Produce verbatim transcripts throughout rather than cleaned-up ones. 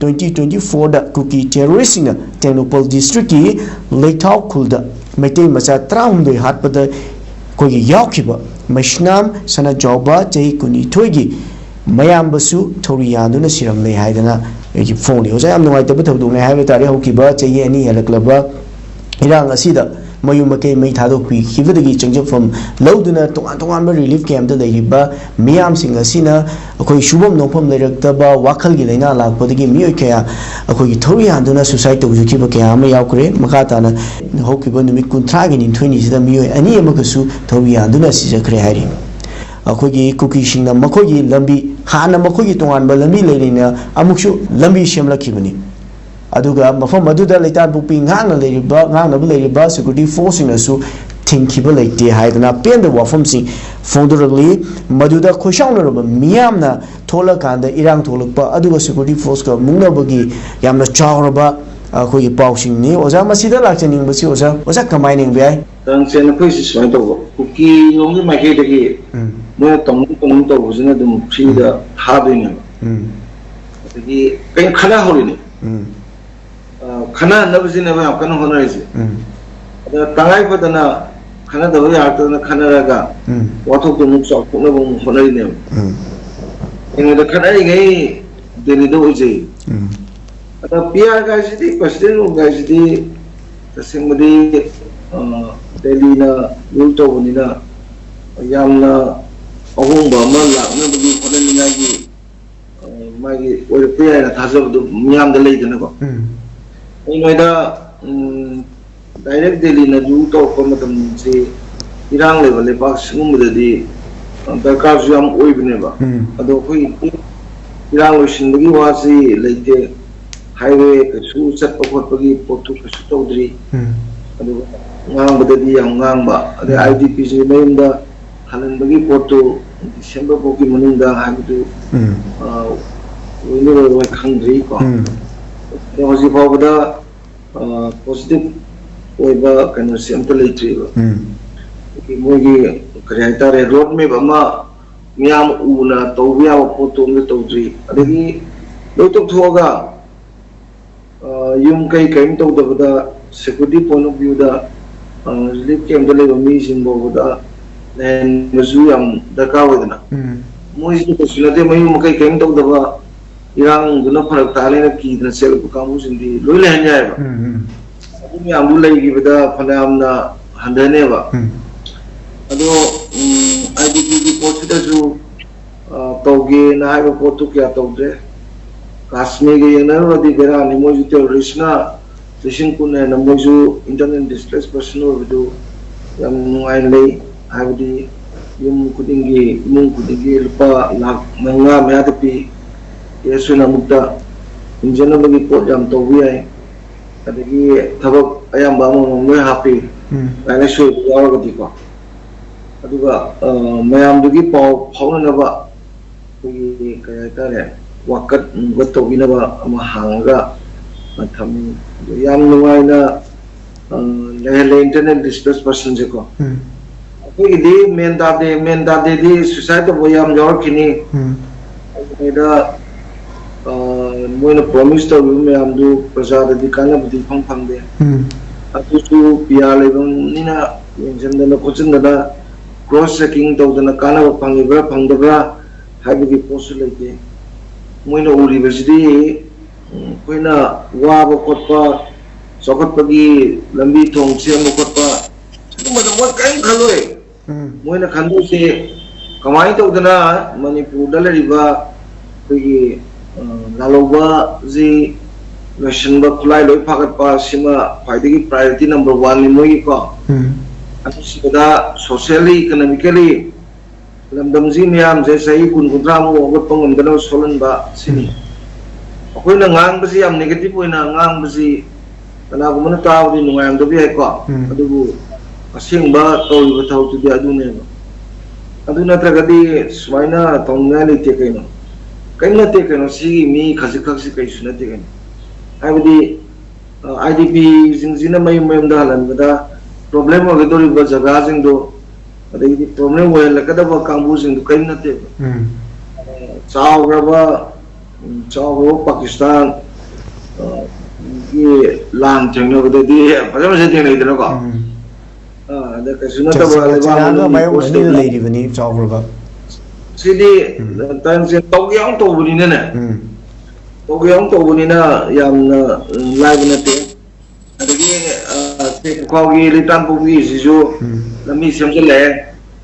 Twenty twenty ꯐꯣꯔꯗ ꯀꯨꯀꯤ ꯇꯦꯔꯣꯔꯤꯁꯁꯤꯡꯅ ꯇꯦꯡꯅꯧꯄꯜ ꯗꯤꯁꯇ꯭ꯔꯤꯛꯀꯤ ꯂꯩꯊꯥꯎ ꯈꯨꯜꯗ ꯃꯩꯇꯩ ꯃꯆꯥ ꯇꯔꯥꯍꯨꯝꯗꯣꯏ ꯍꯥꯠꯄꯗ ꯑꯩꯈꯣꯏꯒꯤ ꯌꯥꯎꯈꯤꯕ ꯃꯩꯁꯅꯥꯝ ꯁꯅꯥꯖꯥꯎꯕ ꯆꯍꯤ ꯀꯨꯟꯅꯤꯊꯣꯏꯒꯤ ꯃꯌꯥꯝꯕꯁꯨ ꯊꯧꯔꯤ ꯌꯥꯟꯗꯨꯅ ꯁꯤꯔꯝꯂꯦ ꯍꯥꯏꯗꯅ ꯑꯩꯒꯤ ꯐꯣꯡꯂꯤ꯫ ꯑꯣꯖꯥ, ꯌꯥꯝ ꯅꯨꯡꯉꯥꯏꯇꯕ ꯊꯧꯗꯣꯛꯅꯦ ꯍꯥꯏꯕ ꯇꯥꯔꯦ꯫ ꯍꯧꯈꯤꯕ ꯆꯍꯤ ꯑꯅꯤ ꯍꯦꯜꯂꯛꯂꯕ ꯏꯔꯥꯡ ꯑꯁꯤꯗ ꯃꯌꯨꯝ ꯃꯀꯩ ꯃꯩ ꯊꯥꯗꯣꯛꯄꯤꯈꯤꯕꯗꯒꯤ ꯆꯪꯖꯐꯝ ꯂꯧꯗꯨꯅ ꯇꯣꯉꯥꯟ ꯇꯣꯉꯥꯟꯕ ꯔꯤꯂꯤꯐ ꯀꯦꯝꯞꯇ ꯂꯩꯔꯤꯕ ꯃꯤꯌꯥꯝꯁꯤꯡ ꯑꯁꯤꯅ ꯑꯩꯈꯣꯏ ꯁꯨꯐꯝ ꯅꯣꯝꯐꯝ ꯂꯩꯔꯛꯇꯕ, ꯋꯥꯈꯜꯒꯤ ꯂꯥꯏꯅꯥ ꯂꯥꯛꯄꯗꯒꯤ ꯃꯤꯑꯣꯏ ꯀꯌꯥ ꯑꯩꯈꯣꯏꯒꯤ ꯊꯧꯔꯤ ꯌꯥꯟꯗꯨꯅ ꯁꯨꯁꯥꯏꯠ ꯇꯧꯖꯈꯤꯕ ꯀꯌꯥ ꯑꯃ ꯌꯥꯎꯈ꯭ꯔꯦ꯫ ꯃꯈꯥ ꯇꯥꯅ ꯍꯧꯈꯤꯕ ꯅꯨꯃꯤꯠ ꯀꯨꯟꯊ꯭ꯔꯥꯒꯤ ꯅꯤꯡꯊꯣꯏꯅꯤꯁꯤꯗ ꯃꯤꯑꯣꯏ ꯑꯅꯤ ꯑꯃꯒꯁꯨ ꯊꯧꯔꯤ ꯌꯥꯟꯗꯨꯅ ꯁꯤꯖꯈ꯭ꯔꯦ ꯍꯥꯏꯔꯤ꯫ ꯑꯩꯈꯣꯏꯒꯤ ꯀꯨꯀꯤꯁꯤꯡꯅ ꯃꯈꯣꯏꯒꯤ ꯂꯝꯕꯤ, ꯍꯥꯟꯅ ꯃꯈꯣꯏꯒꯤ ꯇꯣꯉꯥꯟꯕ ꯂꯝꯕꯤ ꯂꯩꯔꯤꯅ ꯑꯃꯨꯛꯁꯨ ꯂꯝꯕꯤ ꯁꯦꯝꯂꯛꯈꯤꯕꯅꯤ꯫ ꯑꯗꯨꯒ ꯃꯐꯝ ꯑꯗꯨꯗ ꯂꯩꯇꯥꯟꯄꯣꯛꯄꯤ ꯉꯥꯛꯅ ꯂꯩꯔꯤꯕ, ꯉꯥꯛꯅꯕ ꯂꯩꯔꯤꯕ ꯁꯦꯀ꯭ꯌꯨꯔꯤꯇꯤ ꯐꯣꯔꯁꯁꯤꯡꯅꯁꯨ ꯊꯤꯡꯈꯤꯕ ꯂꯩꯇꯦ ꯍꯥꯏꯗꯅ ꯑꯄꯦꯟꯗꯕ ꯋꯥꯐꯝꯁꯤꯡ ꯐꯣꯡꯗꯣꯔꯛꯂꯤ꯫ ꯃꯗꯨꯗ ꯈꯣꯏꯁꯥꯎꯅꯔꯕ ꯃꯤꯌꯥꯝꯅ ꯊꯣꯛꯂꯀꯥꯟꯗ ꯏꯔꯥꯡ ꯊꯣꯛꯂꯛꯄ, ꯑꯗꯨꯒ ꯁꯦꯀ꯭ꯌꯨꯔꯤꯇꯤ ꯐꯣꯔꯁꯀ ꯃꯨꯛꯅꯕꯒꯤ ꯌꯥꯝꯅ ꯆꯥꯎꯔꯕ ꯑꯩꯈꯣꯏꯒꯤ ꯄꯥꯎꯁꯤꯡꯅꯤ꯫ ꯑꯣꯖꯥ, ꯃꯁꯤꯗ ꯂꯥꯛꯆꯅꯤꯡꯕꯁꯤ, ꯑꯣꯖꯥ, ꯑꯣꯖꯥ ꯀꯃꯥꯏꯅ ꯌꯦꯡꯕ ꯌꯥꯏ? ꯇꯥꯡꯁꯦ, ꯅꯈꯣꯏꯁꯤ ꯁꯨꯃꯥꯏꯅ ꯇꯧꯕ, ꯀꯨꯀꯤꯔꯣꯝꯒꯤ ꯃꯥꯏꯀꯩꯗꯒꯤ ꯎꯝ꯫ ꯃꯣꯏꯅ ꯇꯧꯅꯤꯡ ꯇꯧꯅꯤꯡ ꯇꯧꯕꯁꯤꯅ ꯑꯗꯨꯝ ꯐ꯭ꯔꯤꯗ ꯎꯝ꯫ ꯊꯥꯗꯣꯏꯅꯦꯕ꯫ ꯎꯝ꯫ ꯑꯗꯒꯤ ꯀꯩꯅꯣ ꯈꯠꯅꯍꯧꯔꯤꯅꯦ꯫ ꯎꯝ꯫ ꯑ, ꯈꯠꯅꯍꯟꯅꯕꯁꯤꯅꯦꯕ ꯌꯥꯝ ꯀꯟꯅ ꯍꯣꯠꯅꯔꯤꯁꯦ꯫ ꯎꯝ꯫ ꯑꯗ ꯇꯉꯥꯏ ꯐꯗꯅ ꯈꯠꯅꯗꯕ ꯌꯥꯔꯛꯇꯗꯅ ꯈꯠꯅꯔꯒ ꯎꯝ꯫ ꯋꯥꯊꯣꯛꯇꯣ ꯑꯃꯨꯛ ꯆꯥꯎꯊꯣꯛꯅꯕ ꯑꯃꯨꯛ ꯍꯣꯠꯅꯔꯤꯅꯦꯕ꯫ ꯎꯝ꯫ ꯑꯩꯉꯣꯟꯗ ꯈꯠꯅꯔꯤꯉꯩ ꯗꯦꯜꯂꯤꯗ ꯑꯣꯏꯖꯩ꯫ ꯎꯝ꯫ ꯑꯗ ꯄꯤ ꯑꯥꯔ ꯀꯥꯏꯁꯤꯗꯤ, ꯄ꯭ꯔꯁꯤꯗꯦꯟ ꯔꯨꯝ ꯀꯥꯏꯁꯤꯗꯤ ꯇꯁꯦꯡꯕꯗꯤ, ꯑ, ꯗꯦꯜꯂꯤꯅ ꯔꯨꯜ ꯇꯧꯕꯅꯤꯅ ꯌꯥꯝꯅ ꯑꯍꯣꯡꯕ ꯑꯃ ꯂꯥꯛꯅꯕꯒꯤ ꯍꯣꯠꯅꯅꯤꯡꯉꯥꯏꯒꯤ, ꯑ, ꯃꯥꯒꯤ ꯑꯣꯏꯔꯛꯄ ꯌꯥꯏꯅ ꯊꯥꯖꯕꯗꯨ ꯃꯤꯌꯥꯝꯗ ꯂꯩꯗꯅꯀꯣ꯫ ꯎꯝ꯫ ꯑꯩ ꯅꯣꯏꯗ, ꯎꯝ, ꯗꯥꯏꯔꯦꯛ ꯗꯦꯜꯂꯤꯅ ꯔꯨꯜ ꯇꯧꯔꯛꯄ ꯃꯇꯝꯁꯤ ꯏꯔꯥꯡ ꯂꯩꯕ ꯂꯩꯕꯥꯛ ꯁꯤꯒꯨꯝꯕꯗꯗꯤ, ꯑ, ꯗꯔꯀꯥꯔꯁꯨ ꯌꯥꯝ ꯑꯣꯏꯕꯅꯦꯕ꯫ ꯎꯝ꯫ ꯑꯗꯣ ꯑꯩꯈꯣꯏꯒꯤꯗꯤ ꯏꯔꯥꯡ ꯂꯣꯏꯁꯤꯟꯕꯒꯤ ꯋꯥꯁꯤ ꯂꯩꯇꯦ꯫ ꯍꯥꯏꯋꯦ ꯀꯩꯁꯨ ꯆꯠꯄ ꯈꯣꯠꯄꯒꯤ ꯄꯣꯠꯇꯨ ꯀꯩꯁꯨ ꯇꯧꯗ꯭ꯔꯤ꯫ ꯎꯝ꯫ ꯑꯗꯨꯒ ꯉꯥꯡꯕꯗꯗꯤ ꯌꯥꯝ ꯉꯥꯡꯕ, ꯑꯗꯩ ꯎꯝ꯫ ꯑꯥꯏ ꯗꯤ ꯄꯤꯁꯤ ꯃꯌꯨꯝꯗ ꯍꯜꯍꯟꯕꯒꯤ ꯄꯣꯠꯇꯨ ꯗꯤꯁꯦꯝꯕꯔ ꯐꯥꯎꯒꯤ ꯃꯅꯨꯡꯗ ꯍꯥꯏꯕꯗꯨ, ꯎꯝ꯫ ꯑ, ꯂꯣꯏꯅ ꯂꯣꯏꯔꯣꯏ ꯈꯪꯗ꯭ꯔꯤ ꯀꯣ꯫ ꯎꯝ꯫ ꯑꯗꯣ ꯍꯧꯖꯤꯛ ꯐꯥꯎꯕꯗ, ꯑ, ꯄꯣꯖꯤꯇꯤꯚ ꯑꯣꯏꯕ ꯀꯩꯅꯣꯁꯤ ꯑꯝꯇ ꯂꯩꯇ꯭ꯔꯤꯕ꯫ ꯎꯝ꯫ ꯑꯗꯒꯤ ꯃꯣꯏꯒꯤ ꯀꯔꯤ ꯍꯥꯏꯇꯥꯔꯦ, ꯔꯣꯗ ꯃꯦꯞ ꯑꯃ ꯃꯤꯌꯥꯝ ꯎꯅ ꯇꯧꯕ ꯌꯥꯕ ꯄꯣꯠꯇꯣ ꯑꯝꯇ ꯇꯧꯗ꯭ꯔꯤ꯫ ꯑꯗꯒꯤ ꯂꯣꯏ ꯇꯣꯛꯊꯣꯛꯑꯒ, ꯑ, ꯌꯨꯝ ꯀꯩ ꯀꯔꯤꯝ ꯇꯧꯗꯕꯗ, security point of view ꯗ, ꯑ, relief camp ꯇ ꯂꯩꯕ ꯃꯤꯁꯤꯡ ꯐꯥꯎꯕꯗ ꯂꯩꯍꯟꯕꯁꯨ ꯌꯥꯝ ꯗꯔꯀꯥꯔ ꯑꯣꯏꯗꯅ꯫ ꯎꯝ꯫ ꯃꯣꯏꯁꯤꯗꯤ ꯀꯩꯁꯨ ꯅꯠꯇꯦ, ꯃꯌꯨꯝ ꯃꯀꯩ ꯀꯔꯤꯝ ꯇꯧꯗꯕ, ꯏꯔꯥꯡꯗꯨꯅ ꯐꯔꯛ ꯇꯥꯅꯦꯅ ꯀꯤꯗꯅ ꯆꯦꯜꯂꯛꯄ ꯀꯥꯡꯕꯨꯁꯤꯡꯗꯤ ꯂꯣꯏ ꯂꯩꯍꯟ ꯌꯥꯏꯑꯕ꯫ ꯎꯝ, ꯎꯝ꯫ ꯑꯗꯨ ꯃꯌꯥꯝꯗꯨ ꯂꯩꯈꯤꯕꯗ ꯐꯅꯌꯥꯝꯅ ꯍꯟꯊꯅꯦꯕ꯫ ꯎꯝ꯫ ꯑꯗꯣ, ꯎꯝ, ꯑꯥꯏ ꯗꯤ ꯄꯤꯒꯤ ꯄꯣꯠꯁꯤꯗꯁꯨ, ꯑ, ꯇꯧꯒꯦꯅ ꯍꯥꯏꯕ ꯄꯣꯠꯇꯨ ꯀꯌꯥ ꯇꯧꯗ꯭ꯔꯦ꯫ ꯀꯥꯁꯃꯤꯔꯒ ꯌꯦꯡꯅꯔꯨꯔꯗꯤ ꯕꯦꯔꯥꯅꯤ, ꯃꯣꯏꯁꯨ terrorist ꯅ ꯂꯤꯁꯤꯡ ꯀꯨꯟ ꯍꯦꯟꯅ ꯃꯣꯏꯁꯨ internal displaced person ꯑꯣꯏꯕꯗꯨ ꯌꯥꯝ ꯅꯨꯡꯉꯥꯏꯅ ꯂꯩ꯫ ꯍꯥꯏꯕꯗꯤ ꯌꯨꯝ ꯈꯨꯗꯤꯡꯒꯤ, ꯏꯃꯨꯡ ꯈꯨꯗꯤꯡꯒꯤ ꯂꯨꯄꯥ ꯂꯥꯈ ꯃꯉꯥ ꯃꯌꯥꯗ ꯄꯤ꯫ ꯀꯦꯁ ꯑꯣꯏꯅ ꯑꯃꯨꯛꯇ ꯍꯤꯡꯖꯅꯕꯒꯤ ꯄꯣꯠ ꯌꯥꯝ ꯇꯧꯕ ꯌꯥꯏ꯫ ꯑꯗꯒꯤ ꯊꯕꯛ ꯑꯌꯥꯝꯕ ꯑꯃꯃꯝ ꯂꯣꯏ ꯍꯥꯞꯄꯤ꯫ ꯎꯝ꯫ ꯂꯥꯏꯔꯤꯛ ꯂꯥꯏꯁꯨ ꯌꯥꯎꯔꯒꯗꯤꯀꯣ꯫ ꯑꯗꯨꯒ, ꯑ, ꯃꯌꯥꯝꯗꯨꯒꯤ ꯄꯥꯎ ꯐꯥꯎꯅꯅꯕ ꯑꯩꯈꯣꯏꯒꯤ, ꯀꯩ ꯍꯥꯏꯇꯥꯔꯦ, ꯋꯥꯀꯠ ꯅꯨꯡꯀꯠ ꯇꯧꯕꯤꯅꯕ ꯑꯃ ꯍꯥꯡꯉꯒ, ꯑ, ꯊꯝꯃꯤ꯫ ꯑꯗꯨ ꯌꯥꯝ ꯅꯨꯡꯉꯥꯏꯅ, ꯑ, ꯂꯩꯍꯜꯂꯦ internal displaced person ꯁꯦꯀꯣ꯫ ꯎꯝ꯫ ꯑꯩꯈꯣꯏꯒꯤꯗꯤ ꯃꯦꯟ ꯇꯥꯗꯦ, ꯃꯦꯟ ꯇꯥꯗꯦꯗꯤ suicide ꯇꯧꯕ ꯌꯥꯝ ꯌꯥꯎꯔꯛꯈꯤꯅꯤ꯫ ꯎꯝ꯫ ꯑꯗꯨꯗ, ꯑ, ꯃꯣꯏꯅ promise ꯇꯧꯔꯤꯕ ꯃꯌꯥꯝꯗꯨ ꯄ꯭ꯔꯖꯥꯗꯗꯤ ꯀꯥꯟꯅꯕꯗꯤ ꯏꯐꯪ ꯐꯪꯗꯦ꯫ ꯎꯝ꯫ ꯑꯗꯨꯁꯨ ꯄꯤ ꯑꯥꯔ ꯂꯩꯕꯅꯤꯅ ꯌꯦꯡꯁꯤꯟꯗꯅ ꯈꯣꯠꯆꯤꯟꯗꯅ, cross checking ꯇꯧꯗꯅ ꯀꯥꯟꯅꯕ ꯐꯪꯉꯤꯕ꯭ꯔꯥ ꯐꯪꯗꯕ꯭ꯔꯥ ꯍꯥꯏꯕꯒꯤ ꯄꯣꯠꯁꯨ ꯂꯩꯇꯦ꯫ ꯃꯣꯏꯅ ꯎꯔꯤꯕꯁꯤꯗꯤ, ꯎꯝ, ꯑꯩꯈꯣꯏꯅ ꯋꯥꯕ ꯈꯣꯠꯄ, ꯆꯥꯎꯈꯠꯄꯒꯤ ꯂꯝꯕꯤ ꯊꯣꯡ ꯁꯦꯝꯕ ꯈꯣꯠꯄ, ꯁꯤꯒꯨꯝꯕꯗ ꯃꯣꯏ ꯀꯔꯤꯝ ꯈꯜꯂꯣꯏ꯫ ꯎꯝ꯫ ꯃꯣꯏꯅ ꯈꯟꯗꯣꯏꯁꯦ ꯀꯃꯥꯏꯅ ꯇꯧꯗꯅ ꯃꯅꯤꯄꯨꯔꯗ ꯂꯩꯔꯤꯕ ꯑꯩꯈꯣꯏꯒꯤ, ꯑ, ꯂꯥꯜꯍꯧꯕꯁꯤ ꯂꯣꯏꯁꯤꯟꯕ, ꯈꯨꯠꯂꯥꯏ ꯂꯣꯏ ꯐꯥꯒꯠꯄ, ꯁꯤꯃ ꯈ꯭ꯋꯥꯏꯗꯒꯤ priority number one ꯅꯤ ꯃꯣꯏꯒꯤꯀꯣ꯫ ꯎꯝ꯫ ꯑꯅꯤꯁꯨꯕꯗ socially, economically ꯂꯝꯗꯝꯁꯤ ꯃꯤꯌꯥꯝꯁꯦ ꯆꯍꯤ ꯀꯨꯟ ꯀꯨꯟꯊ꯭ꯔꯥꯃꯨꯛ ꯍꯧꯒꯠꯄ ꯉꯝꯗꯅꯕ ꯁꯣꯜꯍꯟꯕ ꯁꯤꯅꯤ꯫ ꯎꯝ꯫ ꯑꯩꯈꯣꯏꯅ ꯉꯥꯡꯕꯁꯤ ꯌꯥꯝ negative ꯑꯣꯏꯅ ꯉꯥꯡꯕꯁꯤ ꯀꯅꯥꯒꯨꯝꯕꯅ ꯇꯥꯕꯗꯤ ꯅꯨꯡꯉꯥꯏꯔꯝꯗꯕ ꯌꯥꯏꯀꯣ꯫ ꯎꯝ꯫ ꯑꯗꯨꯕꯨ ꯑꯁꯦꯡꯕ ꯇꯧꯔꯤꯕ ꯊꯕꯛꯇꯨꯗꯤ ꯑꯗꯨꯅꯦꯕ꯫ ꯑꯗꯨ ꯅꯠꯇ꯭ꯔꯒꯗꯤ ꯁꯨꯃꯥꯏꯅ ꯇꯧꯅꯤꯡꯉꯥꯏ ꯂꯩꯇꯦ ꯀꯩꯅꯣ꯫ ꯀꯔꯤꯝ ꯅꯠꯇꯦ ꯀꯩꯅꯣ, ꯁꯤꯒꯤ ꯃꯤ ꯈꯖꯤꯛ ꯈꯛꯁꯤ ꯀꯩꯁꯨ ꯅꯠꯇꯦ ꯀꯩꯅꯣ꯫ ꯍꯥꯏꯕꯗꯤ, ꯑ, ꯑꯥꯏ ꯗꯤ ꯄꯤꯁꯤꯡꯁꯤꯅ ꯃꯌꯨꯝ ꯃꯌꯨꯝꯗ ꯍꯜꯍꯟꯕꯗ problem ꯑꯣꯏꯒꯗꯧꯔꯤꯕ ꯖꯒꯥꯁꯤꯡꯗꯣ, ꯑꯗꯒꯤꯗꯤ problem ꯑꯣꯏꯍꯜꯂꯛꯀꯗꯕ ꯀꯥꯡꯕꯨꯁꯤꯡꯗꯣ ꯀꯔꯤꯝ ꯅꯠꯇꯦꯕ꯫ ꯎꯝ꯫ ꯑ, ꯆꯥꯎꯈ꯭ꯔꯕ ꯎꯝ, ꯆꯥꯎꯈ꯭ꯔꯕ ꯄꯥꯀꯤꯁꯇꯥꯟ, ꯑ, ꯒꯤ ꯂꯥꯟ ꯊꯦꯡꯅꯕꯗꯗꯤ ꯐꯖ ꯐꯖ ꯊꯦꯡꯅꯩꯗꯅꯀꯣ꯫ ꯎꯝ꯫ ꯑ, ꯑꯗ ꯀꯩꯁꯨ ꯅꯠꯇꯕ ꯆꯩ-, ꯂꯩꯕꯥꯛ ꯆꯩꯅꯥꯒ ꯃꯅꯨꯡꯒꯤ ꯃꯥꯌꯣꯛꯅꯕ ꯄꯣꯠꯁꯤꯗ ꯃꯤꯅ ꯂꯩꯔꯤꯕꯅꯤ ꯆꯥꯎꯈ꯭ꯔꯕ꯫ ꯁꯤꯗꯤ ꯎꯝ꯫ ꯇꯟꯁꯦ ꯇꯧꯒꯦ ꯌꯥꯎꯅ ꯇꯧꯕꯅꯤꯅꯅꯦ꯫ ꯎꯝ꯫ ꯇꯧꯒꯦ ꯌꯥꯎꯅ ꯇꯧꯕꯅꯤꯅ ꯌꯥꯝꯅ, ꯎꯝ, ꯂꯥꯏꯕ ꯅꯠꯇꯦ꯫ ꯑꯗꯒꯤ, ꯑ, ꯇꯦꯡꯅꯧꯄꯜꯒꯤ ꯂꯤꯇꯥꯟꯄꯣꯛꯄꯤꯁꯤꯁꯨ ꯎꯝ꯫ ꯂꯝꯕꯤ ꯁꯦꯝꯖꯤꯜꯂꯛꯑꯦ꯫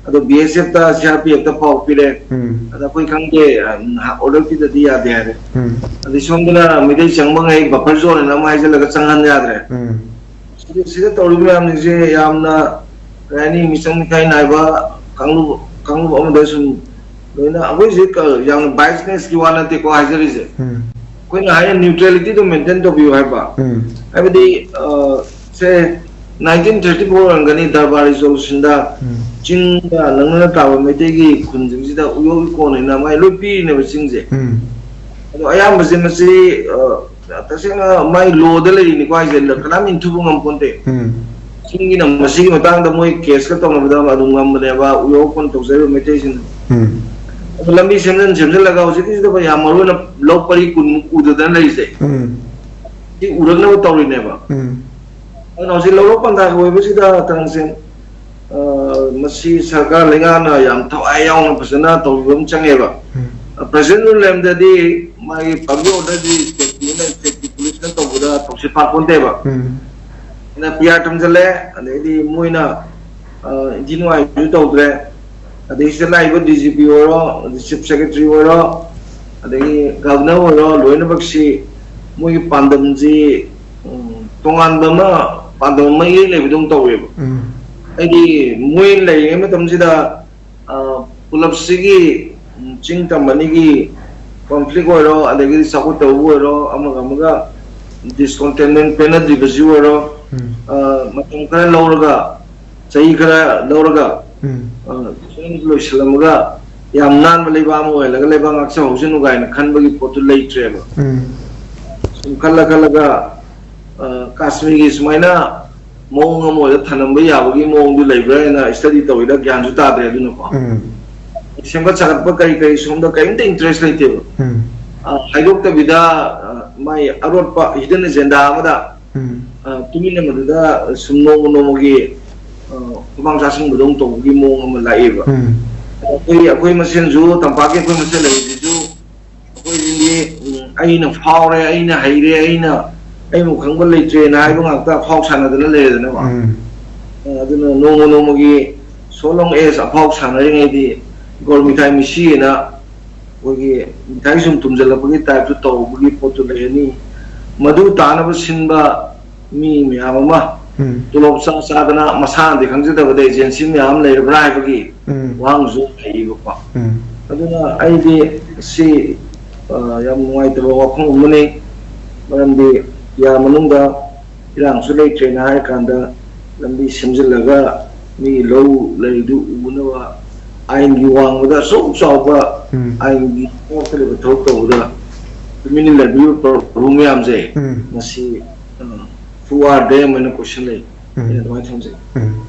ꯑꯗꯣ ꯕꯤ ꯑꯦꯁ ꯑꯦꯐꯇ, ꯁꯤ ꯑꯥꯔ ꯄꯤ ꯑꯦꯐꯇ ꯄꯥꯎ ꯄꯤꯔꯦ꯫ ꯎꯝ꯫ ꯑꯗ ꯑꯩꯈꯣꯏ ꯈꯪꯗꯦ, ꯑ, ꯑꯣꯔꯗꯔ ꯄꯤꯗꯗꯤ ꯌꯥꯗꯦ ꯍꯥꯏꯔꯦ꯫ ꯎꯝ꯫ ꯑꯗꯩ ꯁꯣꯝꯗꯅ ꯃꯤꯇꯩ ꯆꯪꯕꯉꯩ ꯕꯐꯔ ꯖꯣꯟ ꯑꯅ ꯑꯃ ꯍꯥꯏꯖꯤꯜꯂꯒ ꯆꯪꯍꯟ ꯌꯥꯗ꯭ꯔꯦ꯫ ꯎꯝ꯫ ꯁꯤꯗ, ꯁꯤꯗ ꯇꯧꯔꯤꯕ ꯃꯌꯥꯝꯁꯤꯡꯁꯦ ꯌꯥꯝꯅ, ꯀꯩ ꯍꯥꯏꯅꯤ, ꯃꯤꯆꯪ ꯃꯤꯈꯥꯏ ꯅꯥꯏꯕ ꯀꯥꯡꯂꯨꯞ, ꯀꯥꯡꯂꯨꯞ ꯑꯃꯗ ꯁꯨꯝ ꯂꯣꯏꯅ, ꯑꯩꯈꯣꯏꯁꯦ ꯀ-, ꯌꯥꯝꯅ ꯕꯥꯏꯁꯅꯦꯁꯀꯤ ꯋꯥ ꯅꯠꯇꯦꯀꯣ ꯍꯥꯏꯖꯔꯤꯁꯦ꯫ ꯎꯝ꯫ ꯑꯩꯈꯣꯏꯅ ꯍꯥꯏꯅ ꯅ꯭ꯌꯨꯇ꯭ꯔꯦꯂꯤꯇꯤꯗꯣ ꯃꯦꯟꯇꯦꯟ ꯇꯧꯕꯤꯌꯨ ꯍꯥꯏꯕ꯫ ꯎꯝ꯫ ꯍꯥꯏꯕꯗꯤ, ꯑ, ꯁꯦ, ꯅꯥꯏꯟꯇꯤꯟ ꯊꯥꯔꯇꯤ ꯐꯣꯔ ꯑꯣꯏꯔꯝꯒꯅꯤ, ꯗꯔꯕꯥꯔ ꯔꯤꯖꯣꯂꯨꯁꯟꯗ ꯎꯝ꯫ ꯆꯤꯡꯒ ꯅꯛꯅꯅ ꯇꯥꯕ ꯃꯩꯇꯩꯒꯤ ꯈꯨꯟꯁꯤꯡꯁꯤꯗ ꯎꯌꯣꯜ ꯀꯣꯟ ꯍꯥꯏꯅ ꯃꯥꯏ ꯂꯣꯏ ꯄꯤꯔꯤꯅꯦꯕ ꯆꯤꯡꯁꯦ꯫ ꯎꯝ꯫ ꯑꯗꯣ ꯑꯌꯥꯝꯕꯁꯦ ꯃꯁꯤ, ꯑ, ꯇꯁꯦꯡꯅ ꯃꯥꯏ ꯂꯣꯗ ꯂꯩꯔꯤꯅꯤꯀꯣ ꯍꯥꯏꯁꯦ, ꯀꯅꯥꯝ ꯏꯟꯊꯨꯕ ꯉꯝꯄꯣꯟꯇꯦ꯫ ꯎꯝ꯫ ꯆꯤꯡꯒꯤꯅ ꯃꯁꯤꯒꯤ ꯃꯇꯥꯡꯗ ꯃꯣꯏ ꯀꯦꯁꯀ ꯇꯧꯅꯕꯗ ꯑꯗꯨꯝ ꯉꯝꯕꯅꯦꯕ, ꯎꯌꯣꯜ ꯀꯣꯟ ꯇꯧꯖꯔꯤꯕ ꯃꯩꯇꯩꯁꯤꯡꯅ꯫ ꯎꯝ꯫ ꯑꯗꯣ ꯂꯝꯕꯤ ꯁꯦꯝꯖꯤꯟ ꯁꯦꯝꯖꯤꯜꯂꯒ ꯍꯧꯖꯤꯛꯀꯤꯁꯤꯗ ꯌꯥꯝ ꯃꯔꯨ ꯑꯣꯏꯅ ꯂꯧ ꯄꯔꯤ ꯀꯨꯟꯃꯨꯛ ꯎꯗꯗꯅ ꯂꯩꯔꯤꯁꯦ꯫ ꯎꯝ꯫ ꯁꯤ ꯎꯔꯛꯅꯕ ꯇꯧꯔꯤꯅꯦꯕ꯫ ꯎꯝ꯫ ꯑꯗꯨꯅ ꯍꯧꯖꯤꯛ ꯂꯧꯔꯣꯛ ꯄꯟꯊꯥꯒꯤ ꯑꯣꯏꯕꯁꯤꯗ ꯇꯔꯥꯡꯁꯦ, ꯑ, ꯃꯁꯤ ꯁꯔꯀꯥꯔ ꯂꯩꯉꯥꯛꯅ ꯌꯥꯝ ꯊꯋꯥꯏ ꯌꯥꯎꯅ ꯐꯖꯅ ꯇꯧꯕꯤꯕ ꯑꯃ ꯆꯪꯉꯦꯕ꯫ ꯎꯝ꯫ ꯑ, ꯄ꯭ꯔꯖꯦꯟ ꯔꯨꯜ ꯂꯩꯔꯝꯗꯗꯤ ꯃꯥꯒꯤ ꯄꯕ꯭ꯂꯤꯛ ꯑꯣꯔꯗꯔꯗꯤ ꯁ꯭ꯇꯦꯠꯀꯤ ꯑꯣꯏꯅ ꯁ꯭ꯇꯦꯠꯀꯤ ꯄꯨꯂꯤꯁꯅ ꯇꯧꯕꯗ ꯊꯧꯁꯤꯜ ꯐꯥꯄꯣꯟꯇꯦꯕ꯫ ꯎꯝ꯫ ꯑꯗꯨꯅ ꯄꯤ ꯑꯥꯔ ꯊꯝꯖꯤꯜꯂꯦ, ꯑꯗꯩꯗꯤ ꯃꯣꯏꯅ, ꯑ, ꯏꯟꯊꯤ ꯅꯨꯡꯉꯥꯏꯁꯨ ꯇꯧꯗ꯭ꯔꯦ꯫ ꯑꯗꯩ ꯁꯤꯗ ꯂꯥꯛꯏꯕ ꯗꯤ ꯖꯤ ꯄꯤ ꯑꯣꯏꯔꯣ, ꯑꯗꯩ ꯆꯤꯐ ꯁꯦꯀ꯭ꯔꯦꯇꯔꯤ ꯑꯣꯏꯔꯣ, ꯑꯗꯒꯤ ꯒꯚꯔꯅꯔ ꯑꯣꯏꯔꯣ, ꯂꯣꯏꯅꯃꯛꯁꯤ ꯃꯣꯏꯒꯤ ꯄꯥꯟꯗꯝꯁꯤ, ꯎꯝ, ꯇꯣꯉꯥꯟꯕ ꯑꯃ, ꯄꯥꯟꯗꯝ ꯑꯃ ꯏꯔꯩ ꯂꯩꯕꯗꯧꯅ ꯇꯧꯋꯦꯕ꯫ ꯎꯝ꯫ ꯍꯥꯏꯗꯤ ꯃꯣꯏ ꯂꯩꯔꯤꯉꯩ ꯃꯇꯝꯁꯤꯗ, ꯑ, ꯄꯨꯂꯞꯁꯤꯒꯤ, ꯎꯝ, ꯆꯤꯡ ꯇꯝ ꯑꯅꯤꯒꯤ ꯀꯣꯟꯐ꯭ꯂꯤꯛ ꯑꯣꯏꯔꯣ, ꯑꯗꯒꯤꯗꯤ ꯆꯥꯎꯈꯠꯇꯕꯕꯨ ꯑꯣꯏꯔꯣ, ꯑꯃꯒ ꯑꯃꯒ ꯗꯤꯁꯀꯣꯟꯇꯦꯟꯃꯦꯟ ꯄꯦꯟꯅꯗ꯭ꯔꯤꯕꯁꯤ ꯑꯣꯏꯔꯣ, ꯎꯝ꯫ ꯑ, ꯃꯇꯝ ꯈꯔ ꯂꯧꯔꯒ, ꯆꯍꯤ ꯈꯔ ꯂꯧꯔꯒ, ꯎꯝ꯫ ꯑ, ꯂꯣꯏꯁꯤꯜꯂꯝꯃꯒ ꯌꯥꯝ ꯅꯥꯟꯕ ꯂꯩꯕꯥꯛ ꯑꯃ ꯑꯣꯏꯍꯜꯂꯒ ꯂꯩꯕꯥꯛ ꯉꯥꯛꯆꯍꯧꯁꯅꯨ ꯀꯥꯏꯅ ꯈꯟꯕꯒꯤ ꯄꯣꯠꯇꯨ ꯂꯩꯇ꯭ꯔꯦꯕ꯫ ꯎꯝ꯫ ꯁꯨꯝ ꯈꯜꯂ ꯈꯜꯂꯒ, ꯑ, ꯀꯥꯁꯃꯤꯔꯒꯤ ꯁꯨꯃꯥꯏꯅ ꯃꯑꯣꯡ ꯑꯃ ꯑꯣꯏꯅ ꯊꯅꯝꯕ ꯌꯥꯕꯒꯤ ꯃꯑꯣꯡꯗꯨ ꯂꯩꯕ꯭ꯔꯥ ꯍꯥꯏꯅ ꯁ꯭ꯇꯗꯤ ꯇꯧꯋꯤꯗ, ꯒ꯭ꯌꯥꯟꯁꯨ ꯇꯥꯗ꯭ꯔꯦ ꯑꯗꯨꯅꯀꯣ꯫ ꯎꯝ꯫ ꯁꯦꯝꯒꯠ ꯁꯥꯒꯠꯄ ꯀꯔꯤ ꯀꯔꯤ ꯁꯣꯝꯗ ꯀꯔꯤꯝꯇ ꯏꯟꯇꯔꯦꯁ ꯂꯩꯇꯦꯕ꯫ ꯎꯝ꯫ ꯑ, ꯍꯥꯏꯗꯣꯛꯇꯕꯤꯗ, ꯑ, ꯃꯥꯏ ꯑꯔꯣꯠꯄ hidden agenda ꯑꯃꯗ, ꯎꯝ꯫ ꯑ, ꯇꯨꯃꯤꯟꯅ ꯃꯗꯨꯗ ꯁꯨꯝ ꯅꯣꯡꯃ ꯅꯣꯡꯃꯒꯤ, ꯑ, ꯈꯨꯃꯥꯡ ꯆꯥꯁꯤꯟꯕꯗꯧ ꯇꯧꯕꯒꯤ ꯃꯑꯣꯡ ꯑꯃ ꯂꯥꯛꯑꯦꯕ꯫ ꯎꯝ꯫ ꯑꯩꯈꯣꯏ, ꯑꯩꯈꯣꯏ ꯃꯁꯦꯟꯁꯨ, ꯇꯝꯄꯥꯛꯀꯤ ꯑꯩꯈꯣꯏ ꯃꯁꯦꯟ ꯂꯩꯔꯤꯁꯤꯁꯨ, ꯑꯩꯈꯣꯏꯗꯤ, ꯎꯝ, "ꯑꯩꯅ ꯐꯥꯎꯔꯦ, ꯑꯩꯅ ꯍꯩꯔꯦ, ꯑꯩꯅ, ꯑꯩꯕꯨ ꯈꯪꯕ ꯂꯩꯇ꯭ꯔꯦꯅ" ꯍꯥꯏꯕ ꯉꯥꯛꯇ ꯑꯐꯥꯎ ꯁꯥꯟꯅꯗꯅ ꯂꯩꯔꯦꯗꯅꯀꯣ꯫ ꯎꯝ꯫ ꯑ, ꯑꯗꯨꯅ ꯅꯣꯡꯃ ꯅꯣꯡꯃꯒꯤ so long as ꯑꯐꯥꯎ ꯁꯥꯟꯅꯔꯤꯉꯩꯗꯤ ꯒꯣꯜ ꯃꯤꯊꯥꯏ ꯃꯤꯁꯤꯑꯅ ꯑꯩꯈꯣꯏꯒꯤ ꯃꯤꯊꯥꯏ ꯁꯨꯝ ꯊꯨꯝꯖꯤꯜꯂꯛꯄꯒꯤ type ꯇ ꯇꯧꯕꯒꯤ ꯄꯣꯠꯇꯨ ꯂꯩꯔꯅꯤ꯫ ꯃꯗꯨ ꯇꯥꯅꯕ ꯁꯤꯟꯕ ꯃꯤ ꯃꯌꯥꯝ ꯑꯃ, ꯎꯝ꯫ ꯇꯣꯂꯣꯞ ꯆꯥ ꯆꯥꯗꯅ ꯃꯁꯥꯅꯗꯤ ꯈꯪꯖꯗꯕꯗ agency ꯃꯌꯥꯝ ꯑꯃ ꯂꯩꯔꯕ꯭ꯔꯥ ꯍꯥꯏꯕꯒꯤ ꯎꯝ꯫ ꯋꯥꯍꯪꯁꯨ ꯂꯩꯌꯦꯕꯀꯣ꯫ ꯎꯝ꯫ ꯑꯗꯨꯅ ꯑꯩꯗꯤ ꯁꯤ, ꯑ, ꯌꯥꯝ ꯅꯨꯡꯉꯥꯏꯇꯕ ꯋꯥꯐꯝ ꯑꯃꯅꯤ꯫ ꯃꯔꯝꯗꯤ ꯌꯥ ꯃꯅꯨꯡꯗ ꯏꯔꯥꯡꯁꯨ ꯂꯩꯇ꯭ꯔꯦꯅ ꯍꯥꯏꯔ ꯀꯥꯟꯗ ꯂꯝꯕꯤ ꯁꯦꯝꯖꯤꯜꯂꯒ ꯃꯤ ꯂꯧ ꯂꯩꯗꯨ ꯎꯅꯕ ꯑꯥꯏꯟꯒꯤ ꯋꯥꯡꯃꯗ ꯑꯁꯨꯛ ꯆꯥꯎꯕ ꯎꯝ꯫ ꯑꯥꯏꯟꯒꯤ ꯊꯕꯛ ꯇꯧꯕꯗ ꯇꯨꯃꯤꯟꯅ ꯂꯩꯕꯤꯕ ꯄ꯭ꯔꯚꯨ ꯃꯌꯥꯝꯁꯦ ꯎꯝ꯫ ꯃꯁꯤ, ꯑ, who are them ꯍꯥꯏꯅ question ꯂꯩ꯫ ꯎꯝ꯫ ꯑꯩꯅ ꯑꯗꯨꯃꯥꯏꯅ ꯊꯝꯖꯩ꯫ ꯎꯝ꯫